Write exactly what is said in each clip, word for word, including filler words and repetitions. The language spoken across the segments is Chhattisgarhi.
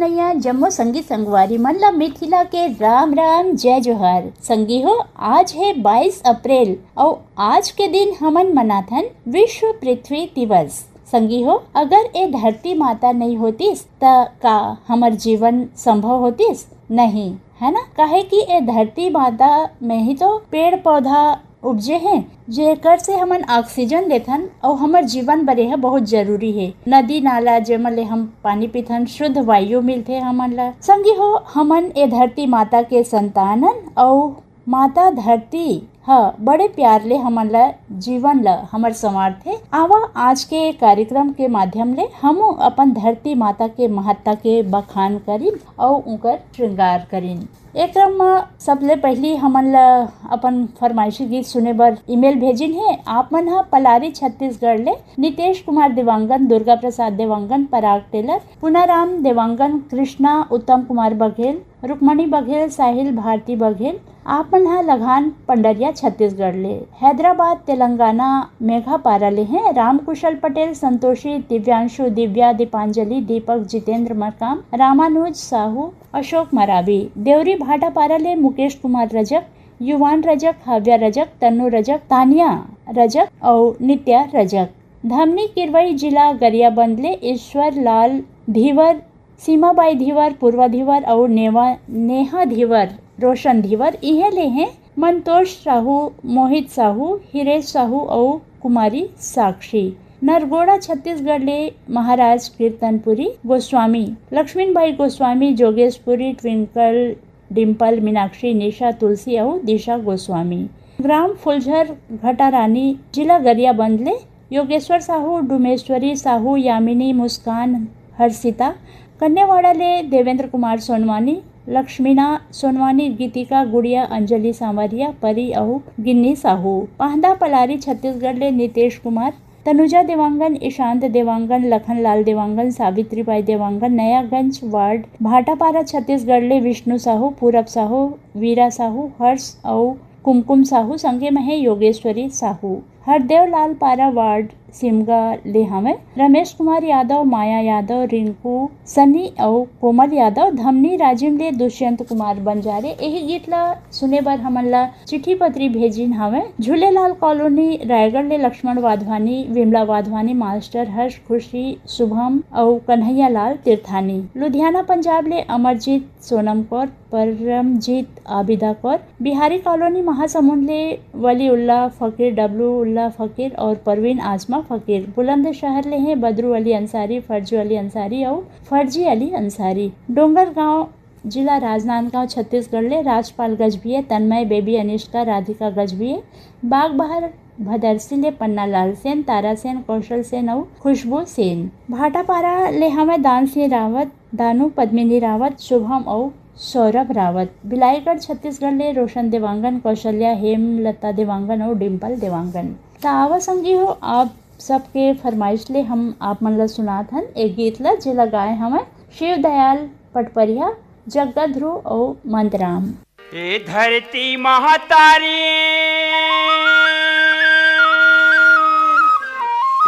यहाँ जम्मो संगी संगवारी मन ला मिथिला के राम राम, जय जोहार। संगी हो, आज है बाईस अप्रैल, अउ आज के दिन हमन मनाथन विश्व पृथ्वी दिवस। संगी हो, अगर ए धरती माता नहीं होतिस, त का हमर जीवन संभव होतिस? नहीं, है ना? काहे कि ए धरती माता में ही तो पेड़ पौधा उपजे हैं, जेकर से हमन ऑक्सीजन लेथन, अउ हमर जीवन बर एह बहुत जरूरी हे। नदी नाला, जेमन ले हम पानी पीथन, शुद्ध वायु मिलथे हमन ला। संगी हो, हमन ए धरती माता के संतान हन, अउ माता धरती ह बड़े प्यार ले हमन ला जीवन ला हमर संवारथे। आवा, आज के कार्यक्रम के माध्यम ले हमू अपन धरती माता के महत्ता के बखान करिन अउ उकर श्रृंगार करिन। ए क्रम म सबले पहिली हमन ला अपन फरमाइशी गीत सुने बर ईमेल भेजिन हे। आप मन ह पलारी छत्तीसगढ़ ले नितेश कुमार देवांगन, दुर्गा प्रसाद देवांगन, पराग टेलर, पुनाराम देवांगन, कृष्णा, उत्तम कुमार बघेल, रुक्मणी बघेल, साहिल भारती बघेल, आप मन ह लघान पंडरिया छत्तीसगढ़ ले। हैदराबाद तेलंगाना मेघापारा ले हैं रामकुशल पटेल, संतोषी, दिव्यांशु, दिव्या, दीपांजलि, दीपक, जितेंद्र मरकाम, रामानुज साहू, अशोक मरावी। देवरी भाटापारा ले मुकेश कुमार रजक, युवान रजक, हाव्या रजक, तन्नू रजक, तानिया रजक अउ नित्या रजक। धमनी किरवई जिला गरियाबंद ले ईश्वर लाल धीवर, सीमाबाई धीवर, पूर्वा धीवर अउ नेवा, नेहा धीवर, रोशन धीवर इहें ले हैं। मंतोष साहू, मोहित साहू, हिरेश साहू अउ कुमारी साक्षी। नरगोड़ा छत्तीसगढ़ ले महाराज कीर्तनपुरी गोस्वामी, लक्ष्मीबाई गोस्वामी, जोगेशपुरी, ट्विंकल, डिम्पल, मीनाक्षी, निशा, तुलसी अउ दिशा गोस्वामी। ग्राम फुलझर घटारानी, जिला गरियाबंद ले योगेश्वर साहू, डुमेश्वरी साहू, यामिनी, मुस्कान, हर्षिता। कन्यावाड़ा ले देवेंद्र कुमार सोनवानी, लक्ष्मीना सोनवानी, गीतिका, गुड़िया, अंजलि सांवरिया, परी अउ गिन्नी साहू। पाहदा पलारी छत्तीसगढ़ ले नितेश कुमार, तनुजा देवांगन, ईशांत देवांगन, लखनलाल देवांगन, सावित्रीबाई देवांगन, नयागंज वार्ड भाटापारा छत्तीसगढ़ ले विष्णु साहू, पूरब साहू, वीरा साहू, हर्ष अउ कुमकुम साहू, संगे म हे योगेश्वरी साहू। हरदेव लाल पारा वार्ड सिमगा ले हवय रमेश कुमार यादव, माया यादव, रिंकू, सनी अउ कोमल यादव। धमनी राजिम ले दुष्यंत कुमार बंजारे। एही गीत ला सुने बर हमन ला चिट्ठी पत्री भेजिन हवय। झूलेलाल कॉलोनी रायगढ़ ले लक्ष्मण वाधवानी, विमला वाधवानी, मास्टर हर्ष, खुशी, शुभम अउ कन्हैया लाल तीर्थानी। लुधियाना पंजाब ले अमरजीत सोनम कौर, परमजीत आबिदा कौर। बिहारी कॉलोनी महासमुंद ले वली उल्ला फकीर, डब्लू उल्ला फकीर अउ परवीन आजमा फकीर। बुलंदशहर ले हैं बदरू अली अंसारी, फर्जू अली अंसारी अउ फर्जी अली अंसारी। डोंगरगांव, जिला राजनांदगांव, छत्तीसगढ़ ले राजपाल गजभिये, तन्मय, बेबी अनिष्का, राधिका गजभिये। बागबहर भदरसी ले पन्नालाल सेन, तारा सेन, कौशल सेन अउ खुशबू सेन। भाटापारा ले हवय दान सिंह रावत, दानू, पद्मिनी रावत, शुभम अउ सौरभ रावत। बिलाईगढ़ छत्तीसगढ़ ले रोशन देवांगन, कौशल्या, हेमलता देवांगन अउ डिम्पल देवांगन। त आवा संगी हो, आप सबके फरमाइश ले हम आप मन ला सुनात हन एक गीत ला, जेला गाए हवय शिवदयाल पटपरिया, जग्गा ध्रुव अउ मंदराम। ए धरती महतारी,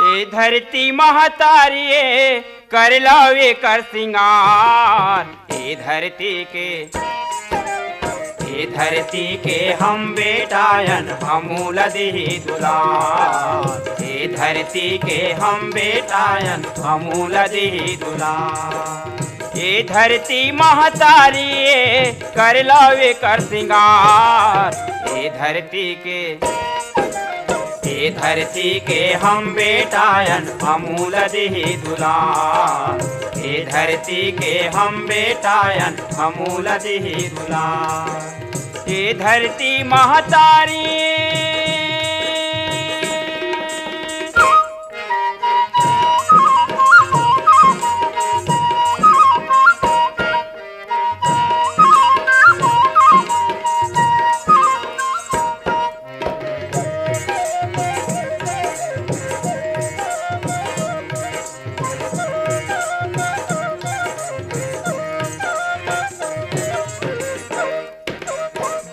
ए धरती महतारी, ए कर लव एकर सिंगार। ए धरती के, ए धरती के हम बेटायन, हमू ल दिही दुलार। ए धरती के हम बेटायन, हमू ल दिही दुलार। ए धरती महतारी, ए कर लव एकर सिंगार। ए धरती के, ए धरती के हम बेटायन, हमू ल दिही दुलार। ए धरती के हम बेटायन, हमू ल दिही दुलार। ए धरती महतारी।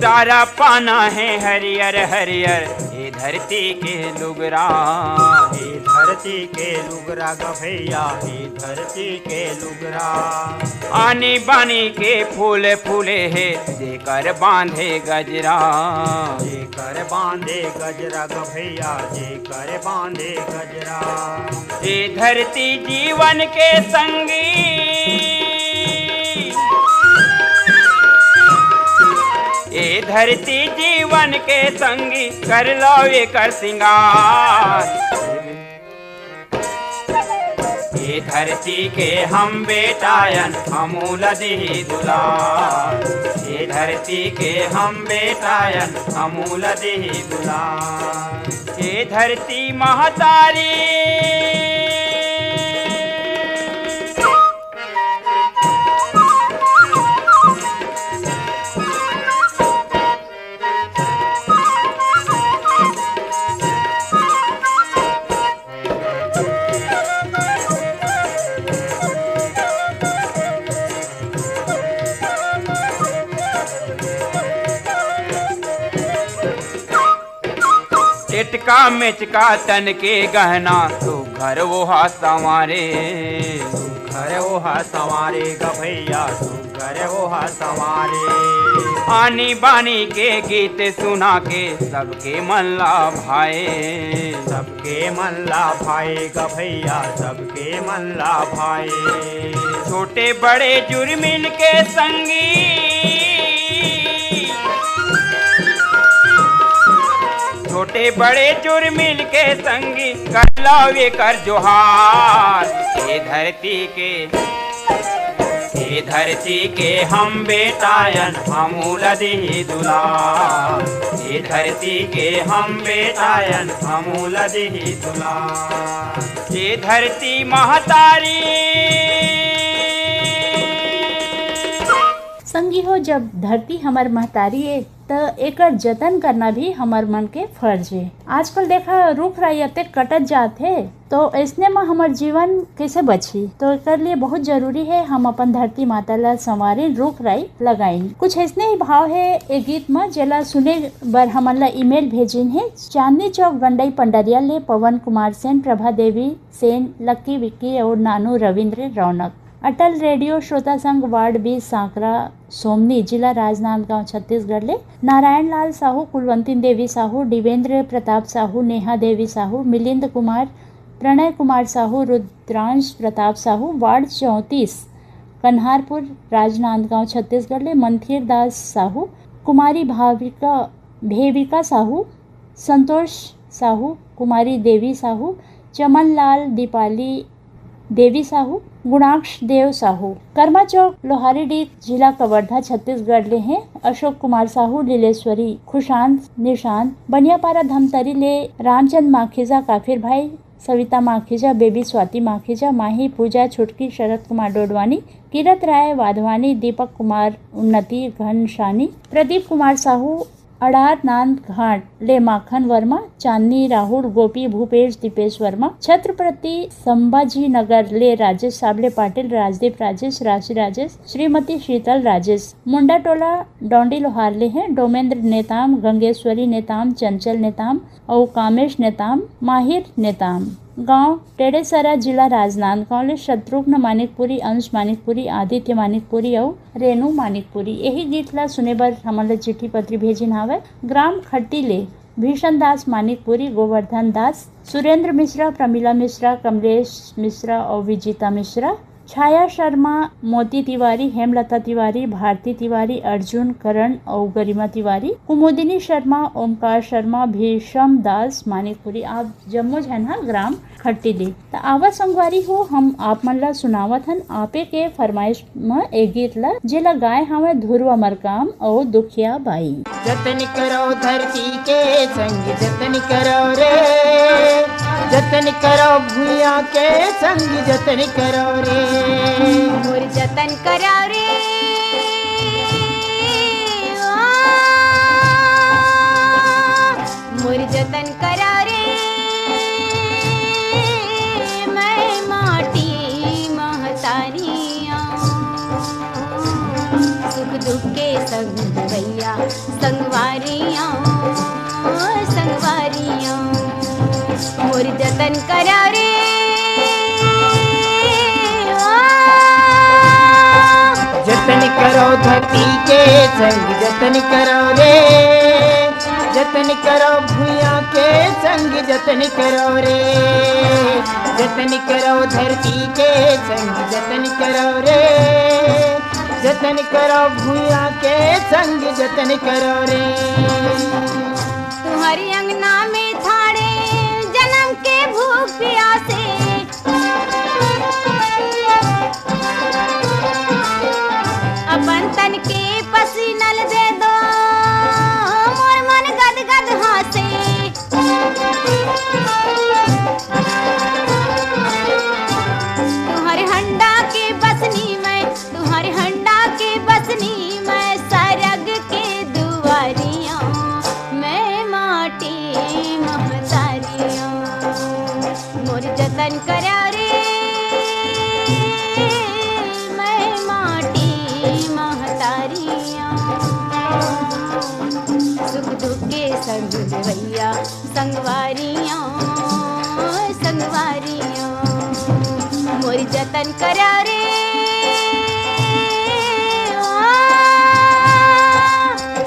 सारा पाना है हरियर हरियर, ए धरती के लुगरा, हे धरती के लुगरा ग भैया, हे धरती के लुगरा। आनी बानी के फूल फूले हे, जेकर बांधे गजरा। जेकर बांधे गजरा ग भैया, जेकर बांधे गजरा। ए धरती जीवन के संगी, ए धरती जीवन के संगी, कर लो एकर सिंगार। ए धरती के हम बेटायन, हमू ल दिही दुलार। ए धरती के हम बेटायन, हमू ल दिही दुलार। ए धरती महतारी, एटका मेचका तन के गहना, सुघर ओहा संवारे। सुघर ओहा संवारे ग भैया, सुघर ओहा संवारे। आनी बानी के गीत सुना के, सबके मन ला भाए। सबके मन ला भाए ग भैया, सबके मन ला भाए। छोटे बड़े जुर्मिन के संगी, छोटे बड़े जुर्मिन के संगी, कर लो एकर जोहार। ए धरती के, ए धरती के हम बेटायन, हमू ल दिही दुलार। ए धरती के हम बेटायन, हमू ल दिही दुलार। ए धरती महतारी। संगी हो, जब धरती हमर महतारी ए, त एकर जतन करना भी हमर मन के फर्ज ए। आजकल देखा, रूख राई अतेक कटत जात हे, तो अइसने म हमर जीवन कइसे बचही? तो एकर लिए बहुत जरूरी हे, हम अपन धरती माता ला संवारिन, रूख राई लगाइन। कुछ अइसने ही भाव हे ए गीत म, जेला सुने बर हमन ला email भेजिन हे चांदनी चौक गंडई पंडरिया ले पवन कुमार सेन, प्रभा देवी सेन, लक्की विक्की अउ नानू रविंद्र रौनक। अटल रेडियो श्रोता संघ वार्ड बीस सांकरा सोमनी, जिला राजनांदगांव, छत्तीसगढ़ ले नारायण लाल साहू, कुलवंती देवी साहू, दिवेंद्र प्रताप साहू, नेहा देवी साहू, मिलिंद कुमार, प्रणय कुमार साहू, रुद्रांश प्रताप साहू, वार्ड चौंतीस, कन्हारपुर, राजनांदगांव, छत्तीसगढ़ ले मंथिर दास साहू, कुमारी भाविका, भेविका साहू, संतोष साहू, कुमारी देवी साहू, चमन लाल, दीपाली देवी साहू, गुणाक्ष देव साहू, कर्मा चौक, लोहारीडीह, जिला कवर्धा, छत्तीसगढ़ ले हे अशोक कुमार साहू, लीलेश्वरी, खुशांत, निशांत, बनियापारा धमतरी ले रामचंद माखीजा, काफिर भाई, सविता माखीजा, बेबी स्वाति माखीजा, माही पूजा, छुटकी, शरद कुमार डोडवानी, कीरत राय वाधवानी, दीपक कुमार, उन्नति घनशानी, प्रदीप कुमार साहू, अड़ार नांद घाट ले माखन वर्मा, चांदनी राहुल, गोपी भूपेश, दीपेश वर्मा, छत्रपति संभाजी नगर ले राजेश साबले पाटिल, राजदीप राजेश, राशि राजेश, श्रीमती शीतल राजेश, मुंडा टोला डोंडी लोहार ले हे डोमेंद्र नेताम, गंगेश्वरी नेताम, चंचल नेताम अउ कामेश नेताम, माहिर नेताम। गांव टेड़ेसरा, जिला राजनांदगांव ले शत्रुघ्न मानिकपुरी, अंश मानिकपुरी, आदित्य मानिकपुरी अउ रेणु मानिकपुरी। यही गीत ला सुने बर हमन ला चिट्ठी पत्री भेजिन हावय। ग्राम खट्टी ले भीषण दास मानिकपुरी, गोवर्धन दास, सुरेंद्र मिश्रा, प्रमिला मिश्रा, कमलेश मिश्रा अउ विजिता मिश्रा। छाया शर्मा, मोती तिवारी, हेमलता तिवारी, भारती तिवारी, अर्जुन करण अउ गरिमा तिवारी, कुमुदिनी शर्मा, ओमकार शर्मा, भीषम दास मानिकपुरी, आप जम्मो झन ह ग्राम खट्टी ले। त आवा संगवारी हो, हम आप मन ला सुनावत हन आपे के फरमाइश म ए गीत ला, जेला गाए हावय ध्रुव मरकाम अउ दुखिया बाई। जतन करो धरती के संग, जतन करो रे, जतन करो भुइया के संग, जतन करो रे। मोर जतन करो रे, ओ, मोर जतन करो रे, मैं माटी महतारिया। सुख दुख के संग भैया संगवारिया, संगवारी करो रे, ओ। जतन करो धरती के संग, जतन करो रे, जतन करो भुइयां के संग, जतन करो रे, जतन करो धरती के संग, जतन करो रे, जतन करो भुइयां के संग, जतन करो रे। तुम्हारी अंगना में थाड़े जन्म के भूख प्यासे, अपन तन के पसीनल दे दो, मोर मन गद गद हासे। तुम्हारे हंडा के बसनी मैं, तुम्हारे हंडा के बसनी मैं, सरग के दुआरियां मैं माटी महतारियां। मोर जतन करा रे, मैं माटी महतारियां। सुख दुख के संग भैया, संगवारियां, संगवारियां। मोर जतन करा रे, ओ।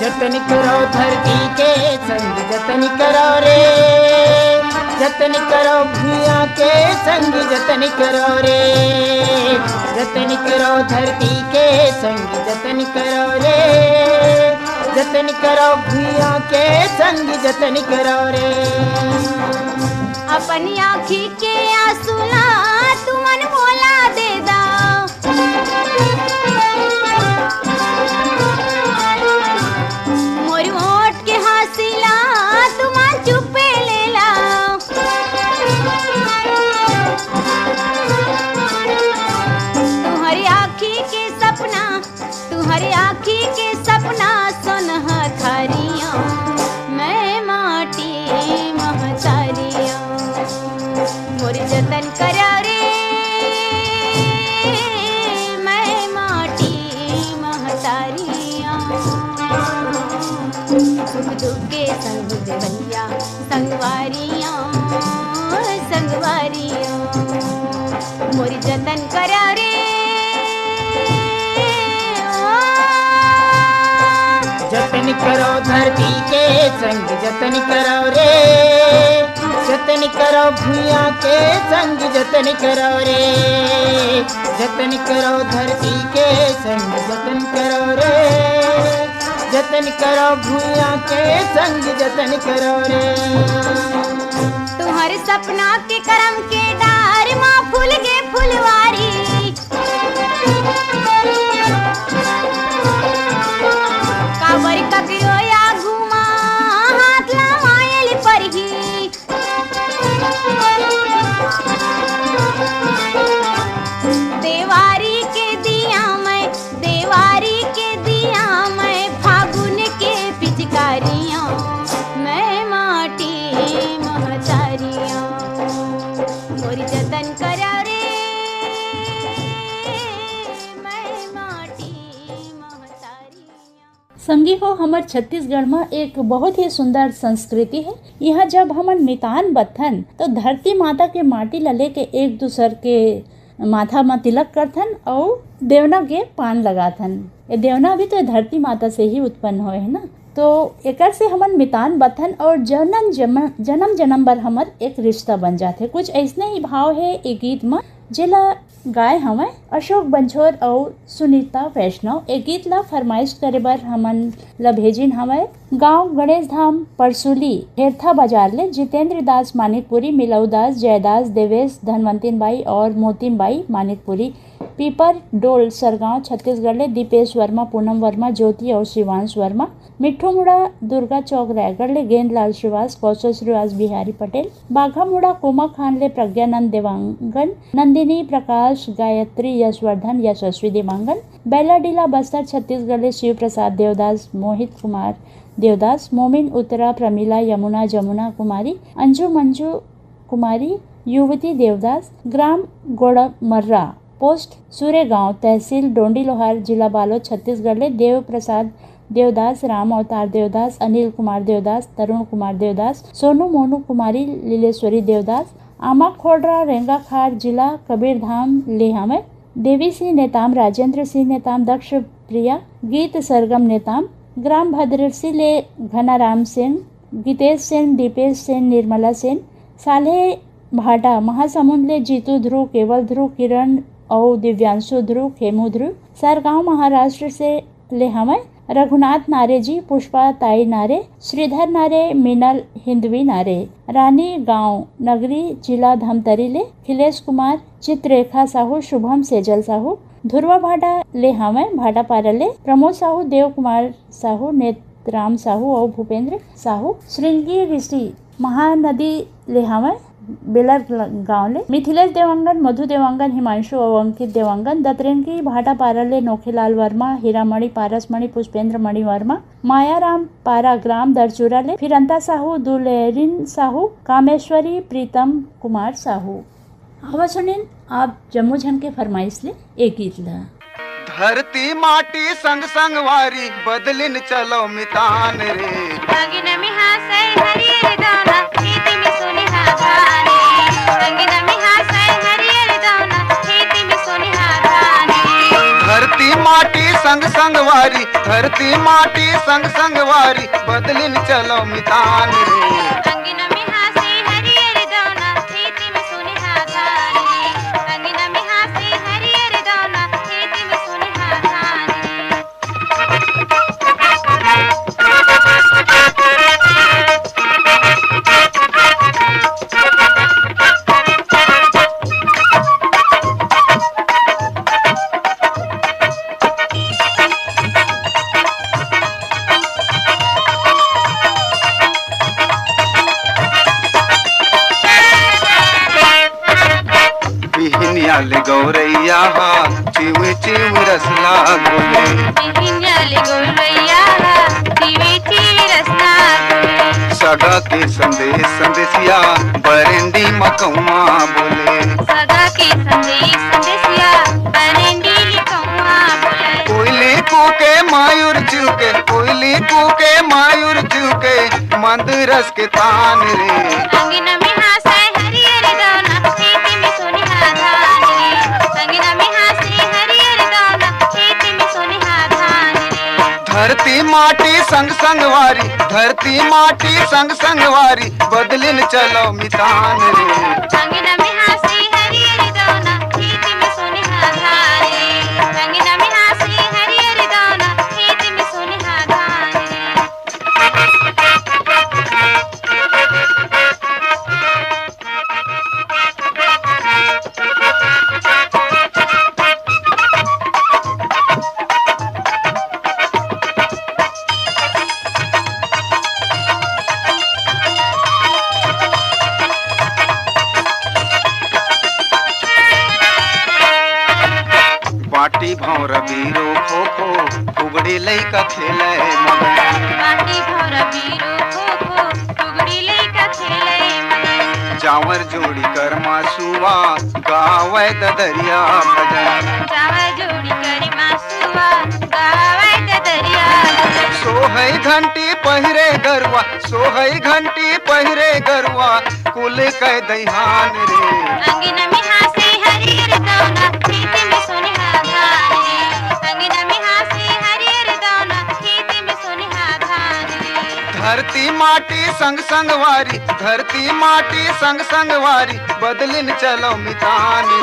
जतन करो धरती के संग, जतन करो रे, जतन करो भुइयां के संग, जतन करो रे, जतन करो धरती के संग, जतन करो रे, जतन करो भुइयां के संग, जतन करो रे। अपनी आँखी के आंसू ला तुमन मोला दे दव। मोर ओठ के हाँसी ला तुमन चुप्पे ले लव। तुम्हारी आँखी के सपना, तुम्हारी आँखी के सपना सोनहा थारियां, मैं माटी महतारियां। मोर जतन करा रे, मैं माटी महतारियां। सुख दुख के संग भैया, संगवारियां, संगवारियां। मोर जतन करा रे, ओ। जतन करो धरती के संग, जतन करो रे, जतन करो भुइयां के संग, जतन करो रे, जतन करो धरती के संग, जतन करो रे, जतन करो भुइयां के संग, जतन करो रे। तुम्हारे सपना के करम के डार मा फूल गे फुलवारी। काबर ककरो आगू मा हाथ लमायल परही। देवारी के दिया मैं, देवारी के दिया मैं, फागुन के पिचकारियां, मैं माटी महतारियां। मोर जतन करा रे, मैं माटी महतारियां। संगी हो, हमर छत्तीसगढ़ म एक बहुत ही सुंदर संस्कृति है। यहाँ जब हमन मितान बथन, तो धरती माता के माटी ला लेके एक दूसर के माथा म तिलक करथन अउ देवना के पान लगाथन। ये देवना भी तो ये धरती माता से ही उत्पन्न होए है ना। तो एकर से हमन मितान बथन और जन्म जन्म, जन्म जन्म बर हमर एक रिश्ता बन जाथे। कुछ ऐसने ही भाव है ये गीत म, जेला गाए हवय अशोक बंछोर अउ सुनीता वैष्णव। ए गीत ला फरमाइश करे बर हमन ला भेजिन हवय गांव गणेश धाम परसुली हेरथा बाजार ले जितेंद्र दास मानिकपुरी, मिलऊ दास, जयदास, देवेश, धनवंतिन बाई और मोतिन बाई मानिकपुरी, पीपर डोल सरगांव छत्तीसगढ़ ले दीपेश वर्मा, पूनम वर्मा, ज्योति और शिवांश वर्मा, मिट्ठू मुड़ा दुर्गा चौक रायगढ़ ले गेंदलाल श्रीवास, कौशल श्रीवास, बिहारी पटेल, बाघा मुड़ा कोमा खान ले प्रज्ञानंद देवांगन, नंदिनी प्रकाश, गायत्री, यशवर्धन, यशस्वी देवांगन, बैलाडीला बस्तर छत्तीसगढ़ ले शिव प्रसाद देवदास, मोहित कुमार देवदास, मोमिन उत्तरा, प्रमिला, यमुना, जमुना कुमारी, अंजू मंजू कुमारी, युवती देवदास, ग्राम गोड़मर्रा, पोस्ट सूर्यगांव, तहसील डोंडी लोहार, जिला बालोद, छत्तीसगढ़ ले देव प्रसाद देवदास, राम अवतार देवदास, अनिल कुमार देवदास, तरुण कुमार देवदास, सोनू मोनू कुमारी, लीलेश्वरी देवदास, आमा खोड़रा रेंगाखार जिला कबीरधाम ले हवय। देवी सिंह नेताम, राजेंद्र सिंह नेताम, दक्ष प्रिया गीत सरगम नेताम, ग्राम भद्रसी ले घनाराम सेन, गीतेश सेन, दीपेश सेन, निर्मला सेन, साल्हे भाटा महासमुंद ले जीतू ध्रुव, केवल ध्रुव, किरण अउ दिव्यांशु ध्रुव, खेमू ध्रुव, सरगांव महाराष्ट्र से ले हवय रघुनाथ नारे जी, पुष्पा ताई नारे, श्रीधर नारे, मीनल हिंदवी नारे, रानी गांव नगरी जिला धमतरी ले खिलेश कुमार, चित्ररेखा साहू, शुभम सेजल साहू, धुरवा भाटा ले हवय भाटापारा ले प्रमोद साहू, देव कुमार साहू, नेतराम साहू अउ भूपेंद्र साहू, श्रृंगी ऋषि महानदी ले हवय बेलर गांव ले मिथिलेश देवांगन, मधु देवांगन, हिमांशु अउ अंकित देवांगन, दतरेंगी भाटापारा ले नोखेलाल वर्मा, हीरामणि पारसमणि, पुष्पेंद्र मणि वर्मा, मायाराम पारा ग्राम दरचूरा ले फिरंता साहू, दुलेरिन साहू, कामेश्वरी प्रीतम कुमार साहू। आवा सुनिन आप जम्मो झन के फरमाइश ले ए गीत ला। धरती माटी संग संगवारी, बदलिन चलो मितान रे। अंगिन मिहासै हरियर दाना, खेती में सोनिहा धान रे। अंगिन मिहासै हरियर दाना, खेती में सोनिहा धान रे। धरती माटी संग संगवारी, धरती माटी संग संगवारी, बदलिन चलो मितान रे। अंगिन मिहासै हरियर दाना, खेती में सोनिहा धान रे। अंगिन मिहासै हरियर दाना, खेती में सोनिहा धान रे। बिहिनिया ले गौरैया हा, चिवी चिवी रसना बोले। बिहिनिया ले गौरैया हा, चिवी चिवी रसना बोले। सगा के संदेश संदेशिया, बरेंडी म कौआ बोले। सगा के संदेश संदेशिया, बरेंडी ले कौआ बोले। कोयली कूके मायूर चूके, कोयली कूके मायूर चूके, मंद रस के तान रे। अंगिन मिहासै हरियर दाना, खेती में सोनिहा धान रे। अंगिन मिहासै हरियर दाना, खेती में सोनिहा धान रे। धरती माटी संग संगवारी, धरती माटी संग संगवारी, बदलिन चलो मितान रे। अंगिन मिहासै हरियर दाना, खेती में सोनिहा धान रे। अंगिन मिहासै हरियर दाना, खेती में सोनिहा धान रे। बाटी भौंरा बीरो खो खो, फुगड़ी लइका खेले मगन। बाटी भौंरा बीरो खो खो, फुगड़ी लइका खेले मगन। जांवर जोड़ी करमा सुवा, गावै ददरिया भजन। जांवर जोड़ी करमा सुवा, गावै ददरिया भजन। सोहई घंटी पहिरे गरुवा, सोहई घंटी पहिरे गरुवा, कुल कै दइहान रे। अंगिन मिहासै हरियर दाना, खेती में सोनिहा धान रे। अंगिन मिहासै हरियर दाना, खेती में सोनिहा धान रे। धरती माटी संग संगवारी, धरती माटी संग संगवारी, बदलिन चलो मितान रे।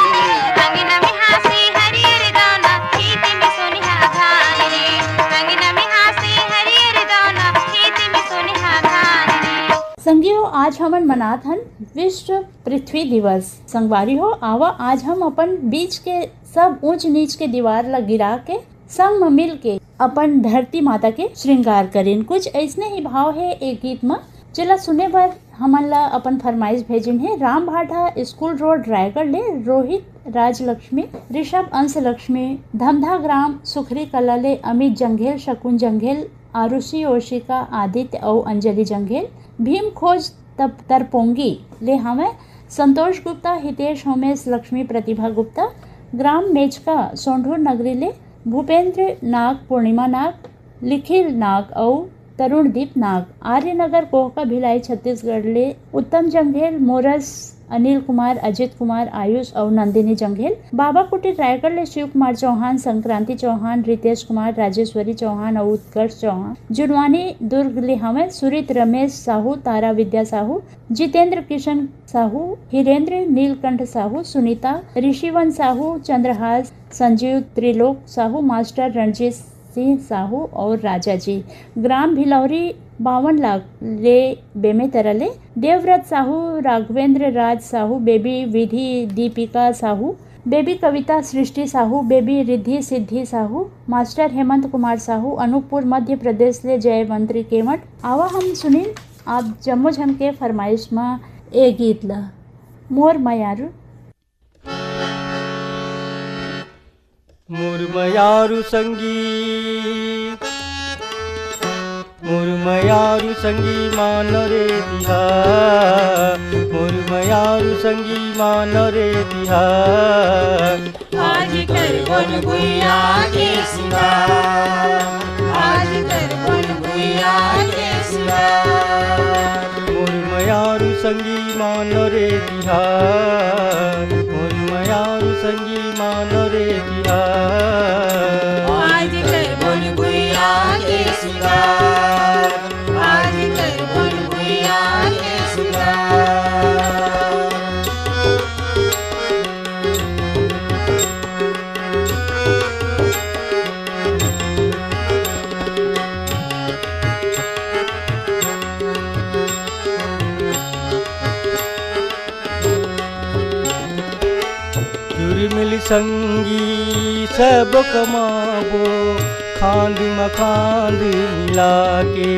अंगिन मिहासै हरियर दाना, खेती में सोनिहा धान रे। अंगिन मिहासै हरियर दाना, खेती में सोनिहा धान रे। संगियो, आज हमन मनात हन विश्व पृथ्वी दिवस। संगवारी हो, आवा आज हम अपन बीच के सब ऊंच नीच के दीवार ला गिरा के संग म मिल के अपन धरती माता के श्रृंगार करेन। कुछ अइसने ही भाव हे ए गीत म, जेला सुने बर हमन ला अपन फरमाइश भेजिन हे रामभाटा, स्कूल रोड, रायगढ़ ले रोहित राजलक्ष्मी, ऋषभ अंश लक्ष्मी, धमधा ग्राम सुखरी कला ले अमित जंघेल, शकुन जंघेल, आरुषि, ओशिका, आदित्य अउ अंजलि जंघेल। भीम खोज तप-, तरपोंगी ले हवय संतोष गुप्ता, हितेश, होमेश, लक्ष्मी, प्रतिभा गुप्ता, ग्राम मेचका, सोंढूर नगरी ले भूपेंद्र नाग, पूर्णिमा नाग, लिखिल नाग अउ तरुण दीप नाग। आर्य नगर कोहका भिलाई छत्तीसगढ़ ले उत्तम जंघेल, मोरस अनिल कुमार, अजित कुमार, आयुष अउ नंदिनी जंघेल। बाबा कुटीर रायगढ़ ले शिव कुमार चौहान, संक्रांति चौहान, रितेश कुमार, राजेश्वरी चौहान अउ उत्कर्ष चौहान। जुनवानी दुर्ग ले हवय सुरित रमेश साहू, तारा विद्या साहू, जितेंद्र किशन साहू, हिरेंद्र नीलकंठ साहू, सुनीता, ऋषिवन साहू, चंद्रहास, संजीव त्रिलोक साहू, मास्टर रणजीत सिंह साहू और राजा जी। ग्राम भिलौरी बावन लाख ले बेमेतरा ले देवव्रत साहू, राघवेंद्र राज साहू, बेबी विधि दीपिका साहू, बेबी कविता सृष्टि साहू, बेबी रिद्धि सिद्धि साहू, मास्टर हेमंत कुमार साहू, अनूपपुर मध्य प्रदेश ले जयवंत्री केवट। आवा हम सुनिन आप जम्मो झन के फरमाइश म ए गीत ल। मोर मयारू। मोर मयारू संगी, मोर मयारू संगी मान रे तिहार, मोर मयारू संगी मान रे तिहार। आज करबोन भुइयां के सिंगार, आज करबोन भुइयां के सिंगार। मोर मयारू संगी मान रे तिहार, मोर मयारू संगी मान रे तिहार। आज करबोन भुइयां के सिंगार, आज करबोन भुइयां के सिंगार। जुरमिल संगी सब कमाबो, खांद म खांद मिला के।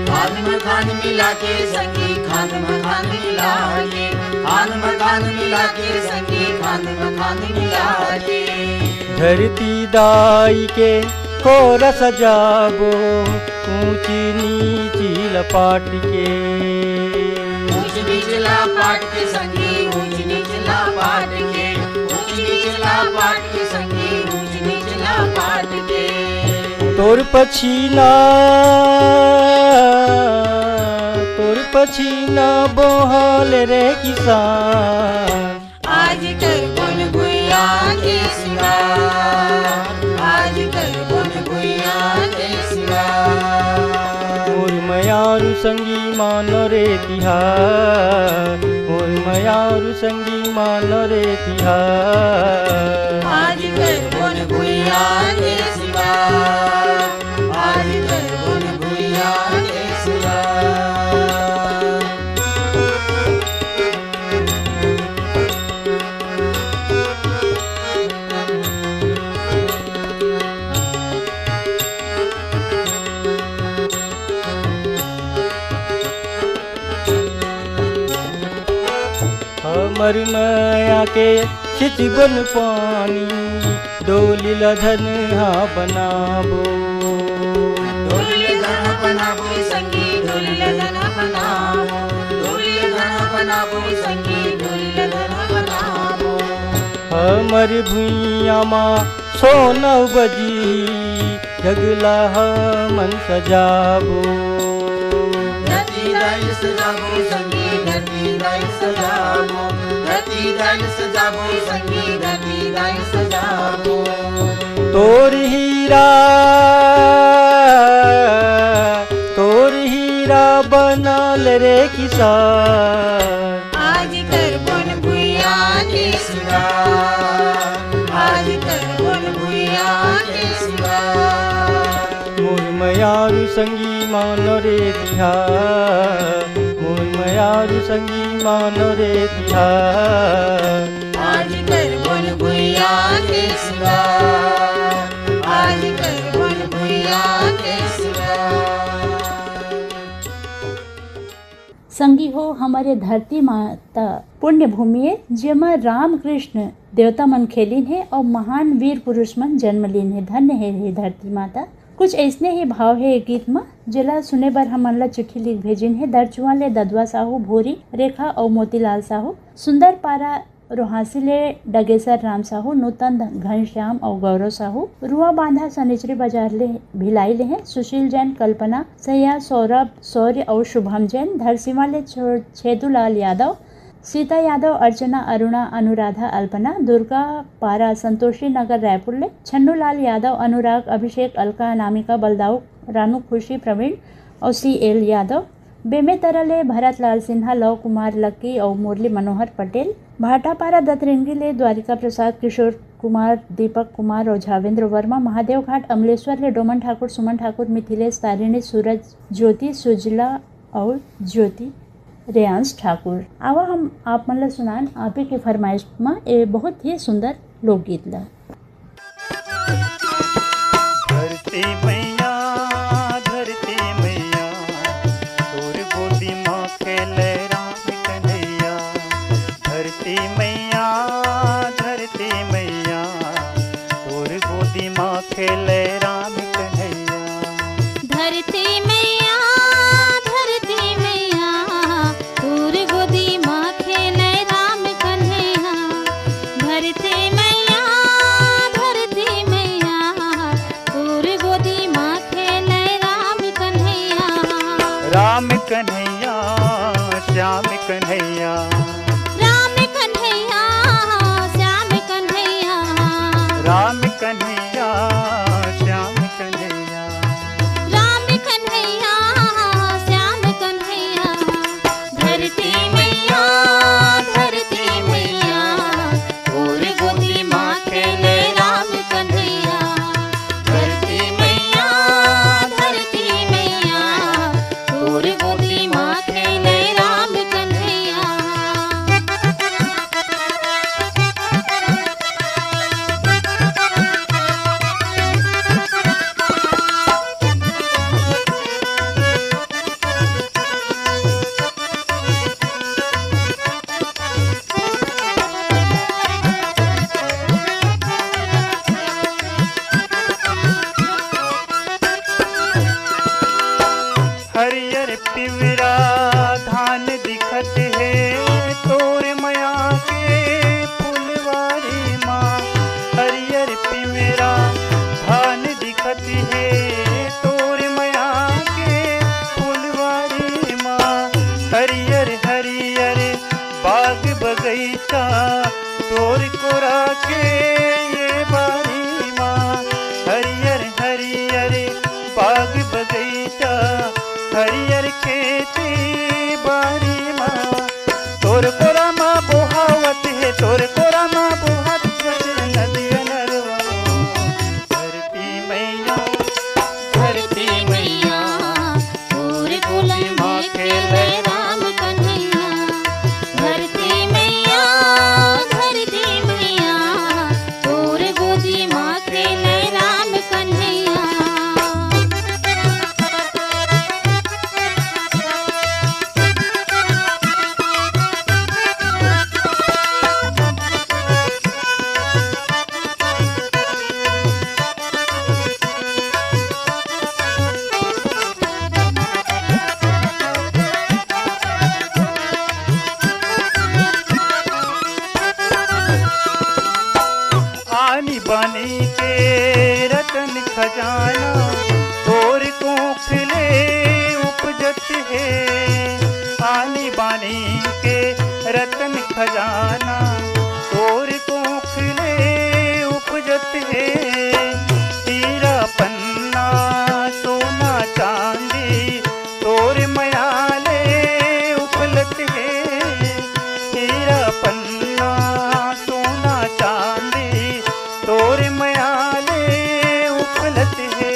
खांद म खांद मिला के संगी, खांद म खांद मिला के, खांद म खांद मिला के संगी, खांद म खांद मिला के। धरती दाई के खोर सजाबो, ऊंची नीची ल पाट के। ऊंच नीच ला पाट के संगी, ऊंच नीच ला पाट के, ऊंच नीच ला पाट के संगी, ऊंच नीच ला पाट के। तोर पछीना, तोर पछीना बोहल रे किसान। आज करबोन भुइयां के सिंगार, आज करबोन भुइयां के सिंगार। मोर मयारू संगी मान रे तिहार, मोर मयारू संगी मान रे तिहार। आज करबोन भुइयां के सिंगार, आज करबोन भुइयां के सिंगार। हमर मया के सिंचबोन पानी, डोली ल धनहा बनाबो। डोली ल धनहा बनाबो संगी, डोली ल धनहा बनाबो, डोली ल धनहा बनाबो संगी, डोली ल धनहा बनाबो। हमर भुइयां म सोना बजी, जगला हमन सजाबो। धरती दाई सजाबो संगी, धरती दाई सजाबो, धरती दाई सजाबो संगी, धरती दाई सजाबो। तोर हीरा, तोर हीरा बनाल रे किसान। आज करबोन भुइयां के सिंगार, आज करबोन भुइयां के सिंगार। मोर मयारू संगी मान रे तिहार, मोर मयारू संगी मान रे तिहार। आज करबोन भुइयां के सिंगार, आज करबोन भुइयां के सिंगार। संगी हो, हमर ये धरती माता पुण्य भूमि ए, जेमा राम कृष्ण देवता मन खेलिन हे अउ महान वीर पुरुष मन जन्म लीन हे। धन्य हे, हे धरती माता। कुछ अइसने ही भाव हे ए गीत म, जेला सुने बर हमन ला चिट्ठी लिख भेजिन हे दरचुआ ले ददवा साहू, भूरी, रेखा अउ मोतीलाल साहू। सुंदर पारा रोहासी ले डगेसर राम साहू, नूतन घनश्याम अउ गौरव साहू, रुआ बांधा सनिचरी बाजार ले भिलाई ले हैं सुशील जैन, कल्पना सैया, सौरभ शौर्य अउ शुभम जैन, धरसीवा ले छो-, छेदूलाल यादव, सीता यादव, अर्चना, अरुणा, अनुराधा, अल्पना, दुर्गा पारा, संतोषी नगर, रायपुर ले छन्नूलाल यादव, अनुराग, अभिषेक, अलका, अनामिका, बलदाऊ, रानू, खुशी, प्रवीण अउ सी एल यादव, बेमेतरा ले भरत लाल सिन्हा, लव कुमार लक्की अउ मुरली मनोहर पटेल, भाटापारा दतरेंगी ले द्वारिका प्रसाद, किशोर कुमार, दीपक कुमार अउ झावेंद्र वर्मा, महादेव घाट अमलेश्वर ले डोमन ठाकुर, सुमन ठाकुर, मिथिलेश, तारिणी, सूरज, ज्योति, सुजला अउ ज्योति, रेयांश ठाकुर। आवा हम आप मन ल सुनान आप ही के फरमाइश म ए बहुत ही सुंदर लोकगीत ल। धरती मैया, धरती मैया, तोर गोदी माँ खेले राम कन्हैया। धरती मैया, धरती मैया, तोर गोदी माँ खेले राम कन्हैया। धरती मैया, धरती मैया, तोर गोदी माँ खेले राम कन्हैया। धरती मैया, धरती मैया, तोर गोदी माँ खेले राम कन्हैया। राम कन्हैया, श्याम कन्हैया। राम कन्हैया, श्याम कन्हैया। राम कन्हैया, श्याम कन्हैया। राम कन्हैया, श्याम कन्हैया। धरती मैया, धरती मैया, तोर गोदी माँ खेले राम कन्हैया। धरती मैया, धरती मैया, तोर गोदी माँ खेले राम कन्हैया। हरियर पिवरा धान दिखत हे तोर मया के फुलवारी मा। हरियर पिवरा धान दिखत हे तोर मया के फुलवारी मा। हरियर हरियर बाग बगैचा तोर कोरा के ये बारी मा। हरियर हरियर बाग बगैचा, हरियर खेती बारी मा। तोर कोरा मा बोहावत हे, तोर कोरा मा बोहावत हे नदिया नरवा। धरती मैया, धरती मैया, तोर गोदी मा खेले राम कन्हैया। धरती मैया, धरती मैया, तोर गोदी मा खेले राम कन्हैया। आनी बानी के रतन खजाना तोर कोख ले उपजत हे। आनी बानी के रतन खजाना तोर कोख ले उपजत हे। हीरा पन्ना सोना चांदी तोर मया ले उफलत हे। हीरा पन्ना सोना चांदी तोर मया ले उफलत हे।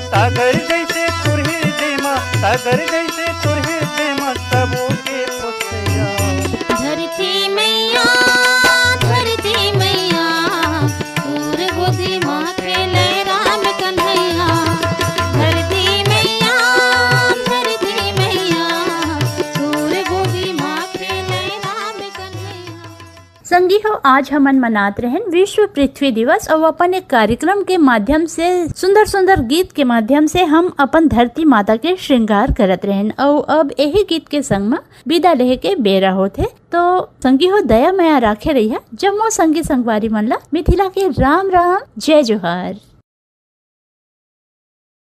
सागर जैसे तोर हृदय मा, सागर जैसे तोर हृदय मा सबो के पोसैया। धरती मैया, धरती मैया, तोर गोदी मा खेले राम कन्हैया। धरती मैया, धरती मैया, तोर गोदी मा खेले राम कन्हैया। संगी हो, आज हमन मनात रहन विश्व पृथ्वी दिवस, अउ अपन एक कार्यक्रम के माध्यम से, सुंदर सुंदर गीत के माध्यम से हम अपन धरती माता के श्रृंगार करत रहन। अउ अब यही गीत के संग म विदा लेहे के बेरा होथे। तो संगी हो, दया मया राखे रहिहा जम्मो संगी संगवारी मन ला मिथिला के राम राम, जय जोहार।